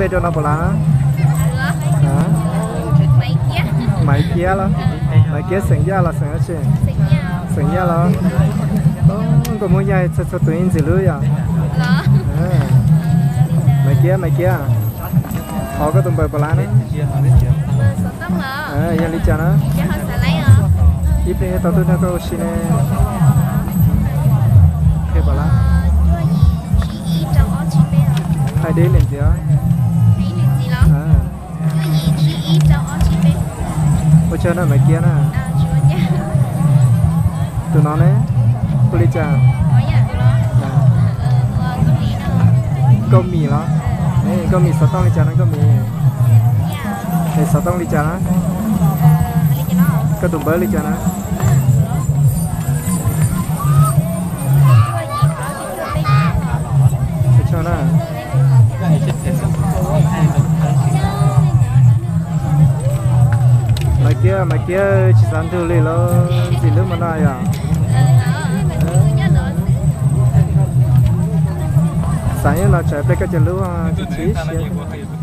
Peb rau no puas lav na? Maiv Kiab los? Maiv Kiab xeem Yaj los xeem dab tsi? Xeem Yaj los? Nkauj Hmoob Yaj txhua txhua tus yeej ntxim hlub yom? Maiv Kiab, Maiv Kiab, thov koj tus npawb puas lav na? Yog li cas na? Ib pliag tau tuaj nrog koj ua si ne. Puas lav? Hais deb li ntxiv. Ua tsaug na Maiv Kiab na. Tus no ne, hu li cas? Nkauj Mim los? Nkauj Mim xov tooj li cas no Nkauj Mim? Es xov tooj li cas na? Koj tus npawb li cas na? Maiv Kiab, Maiv Kiab tsis xav nrug li los ntxim hlub mas no yom. Xav nyob no tsam pliag koj cov lub tsis tsis siab.